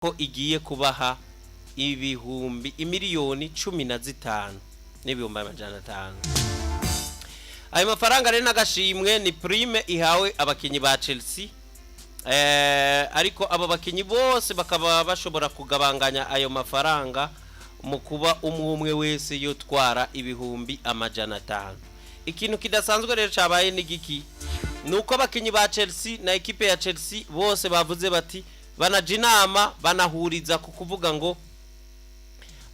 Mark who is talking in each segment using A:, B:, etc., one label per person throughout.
A: Ko igiye kubaha ibihumbi imiliyoni 15 n'ibihumbi 500. Ayo mafaranga rero n'agashimwe, ni prime ihawe abakinyi ba Chelsea. Ariko abo bakinyi bose bakaba bashobora kugabanganya ayo mafaranga mu kuba umwe umwe wese yotwara ibihumbi 500. Ikintu kidasanzwe rero cabaye ni giki? Ni uko abakinyi ba Chelsea na ekipe ya Chelsea bose bavuze bati, banaja inama, banahuriza ku kuvuga ngo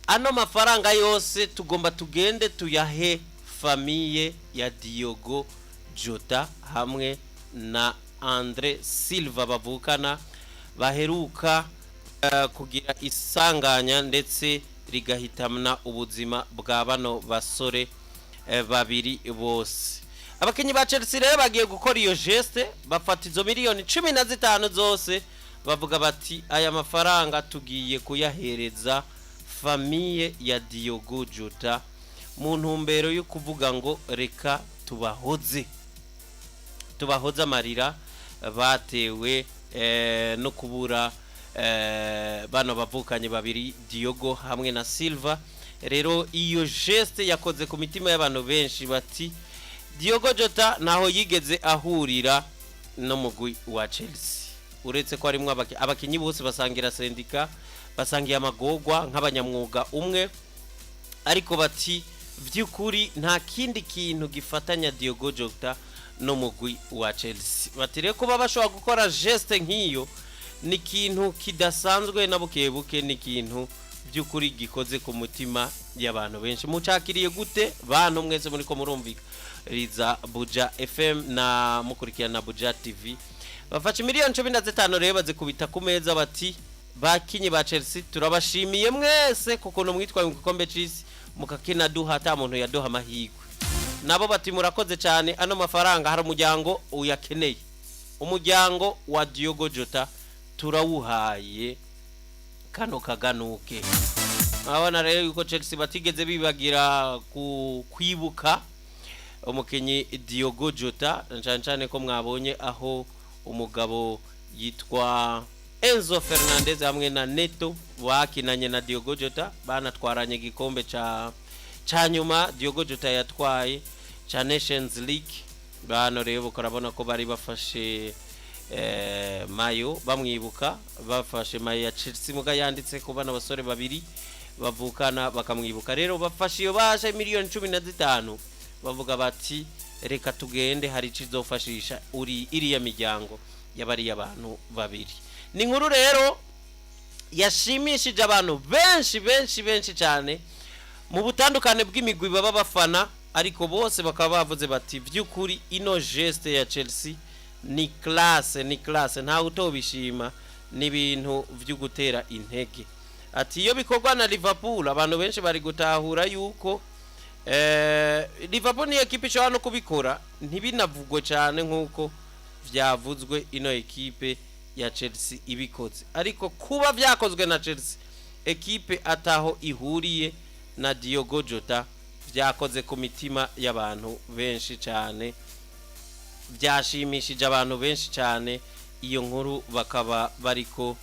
A: ano mafaranga yose tugomba tugende tuyahe famille ya Diogo Jota hamwe na Andre Silva bavukana, baheruka kugira isanganya ndetse rigahitamna ubuzima bwa bano basore babiri bose. Abakinyi ba Chelsea rero bagiye gukora iyo geste, bafata izo miliyoni 15 zose, bavuga bati aya mafaranga tugiye kuyahereza famille ya Diogo Jota mu ntumbero yo kuvuga ngo reka tubahoze, tubahoze amarira batewe no kubura bano bavukanye babiri, Diogo hamwe na Silva. Rero iyo geste yakoze ku mitima y'abantu benshi, bati Diogo Jota ntaho yigeze ahurira n'umugwi wa Chelsea, uretse ko harimwo abakinyi bose basangira syndicat, basangiye amagorwa nk'abanyamwuga umwe, ariko bati by'ukuri nta kindi kintu gifatanya Diogo Jota n'umugwi wa Chelsea. Bati rero kuba bashobora gukora geste nk'iyo ni ikintu kidasanzwe na buke buke, ni ikintu by'ukuri gikoze ku mutima y'abantu benshi. Mucakiriye gute, bantu mwese muri ko murumviriza Buja FM na mukurikirana na Buja TV? Bafashe miliyoni 15 rero bazikubita ku meza, bati bakinyi ba Chelsea, turabashimiye mwese ku kuntu mwitwaye mu gikombe c'isi, mukakinaduha ata muntu yaduha amahirwe. Nabo bati murakoze cyane, ano mafaranga hari umuryango uyakeneye, umuryango wa Diogo Jota turawuhaye kano kaganuke. Murabona rero yuko Chelsea batigeze bibagira ku kwibuka umukinyi Diogo Jota, cyane cyane ko mwabonye aho umugabo yitwa Enzo Fernandez hamwe na Neto bakinanye na Diogo Jota, banatwaranye igikombe ca nyuma Diogo Jota yatwaye ca Nations League. Bano rero urabona ko bari bafashe maillot bamwibuka, bafashe maillot ya Chelsea muga yanditse ku bana basore babiri bavukana, bakamwibuka. Rero bafashe iyo basha miliyoni 15, bavuga bati reka tugende, hari icizofashisha uri iriya miryango y'abariya abantu babiri. Ni inkuru rero yashimishije abantu benshi benshi benshi cyane mu butandukane bw'imigwi baba bafana, ariko bose bakaba bavuze bati by'ukuri ino geste ya Chelsea ni classe, ni classe, ntawe utobishima, ni ibintu byo gutera intege. Ati iyo bikorwa na Liverpool, abantu benshi bari gutahura yuko Liverpool ni ekipe ishobora no kubikora ntibinavugwe cyane nk'uko vyavuzwe ino ekipe ya Chelsea ibikoze, ariko kuba vyakozwe na Chelsea, ekipe ataho ihuriye na Diogo Jota, vyakoze ku mitima y'abantu benshi cyane, byashimishije abantu benshi cyane. Iyo nkuru bakaba bariko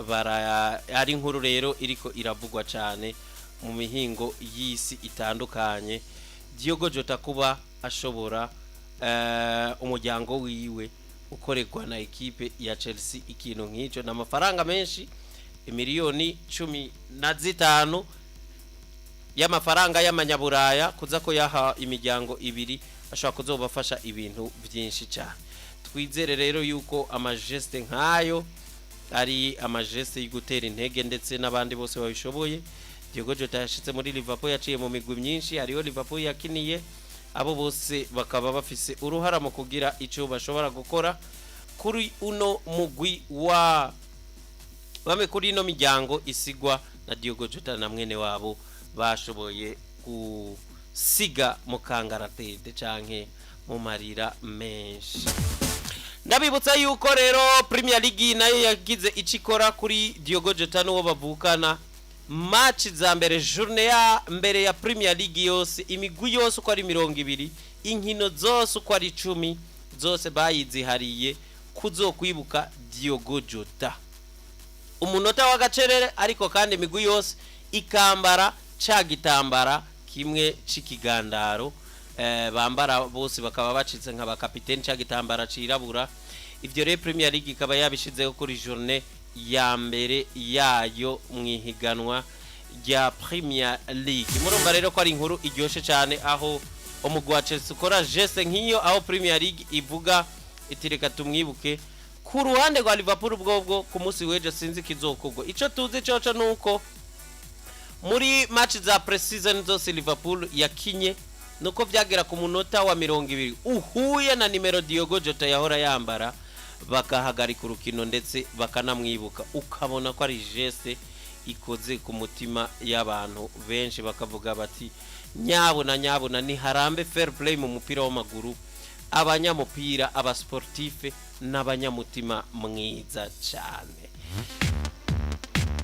A: bara ari inkuru rero iriko iravugwa cyane mu mihingo y'isi itandukanye, Diogo Jota kuba ashobora umuryango wiwe ukorerwa na ekipe ya Chelsea ikintu nk'icyo, ni amafaranga menshi, miliyoni 15 y'amafaranga y'amanyaburaya, kuza ko yaha imiryango ibiri ashobora kuzobafasha ibintu byinshi cyane. Twizere rero yuko amagestes nk'ayo ari amagestes yo gutera intege ndetse n'abandi bose babishoboye. Diogo Jota yashitse muri Liverpool, yaciye mu migwi myinshi, hariho Liverpool yakiniye, abo bose bakaba bafise uruhara mu kugira icyo bashobora gukora kuri uno mugwi wa bame, kuri ino miryango isigwa na Diogo Jota na mwene wabo bashoboye gusiga mu kangaratete canke mu marira menshi. Ndabibutsa yuko rero Premier League nayo yagize icyo ikora kuri Diogo Jota n'uwo bavukana. Match za mbere, journée ya mbere ya Premier League yose, imigwi yose uko ari 20, inkino zose uko ari 10, zose bayizihariye kuzokwibuka Diogo Jota. Umunota w'agacerere, ariko kandi imigwi yose ikambara ca gitambara kimwe c'ikigandaro bambara bose, bakaba bacitse nka bakapiteni, ca gitambara cirabura. Ivyo rero Premier League ikaba yabishizeho kuri journée ya mbere yayo mu ihiganwa rya Premier League. Murumva rero ko ari inkuru iryoshe cyane, aho umugwi wa Chelsea ukora geste nk'iyo, aho Premier League ivuga iti: "Reka tumwibuke." Ku ruhande rwa Liverpool bwobwo, ku munsi w'ejo sinzi ikizokorwa. Ico tuzi coco nuko muri match za pre-season zose Liverpool yakinye, nuko vyagera ku munota wa 20 uhuye na nimero Diogo Jota yahora yambara, bakahagarika urukino, ndetse bakanamwibuka. Ukabona ko ari geste ikoze ku mutima y'abantu benshi, bakavuga bati: "Nyabuna nyabuna, ni harambe fair play mu mupira w'amaguru, abanyamupira, abasportife n'abanyamutima mwiza cyane."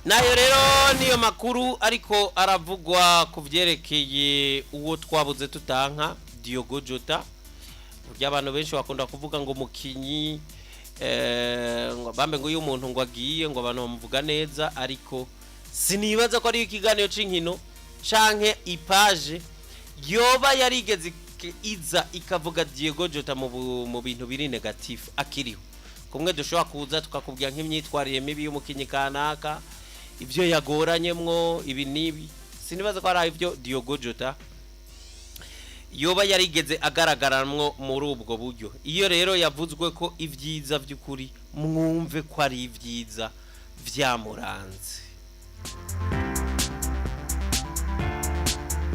A: Nayo rero niyo makuru ariko aravugwa ku byerekeye uwo twabuze tutanka, Diogo Jota. Burya abantu benshi bakunda kuvuga ngo umukinyi ngo bambe, ngo iyo umuntu ngo agiye, ngo abantu bamuvuga neza, ariko sinibaza ko ari ikiganiro c'inkino canke ipaje yoba yarigeze iza ikavuga Diego Jota mu bintu biri négatif akiriho. Kumwe dushobora kuza tukakubwira nk'imyitwarire mibi y'umukinyi kanaka, ibyo yagoranyemwo, ibi n'ibi, sinibaza ko ari ibyo Diogo Jota yoba yarigeze agaragaramwo muri ubwo buryo. Iyo rero yavuzwe ko ibyiza by'ukuri, mwumve ko ari ibyiza byamuranze.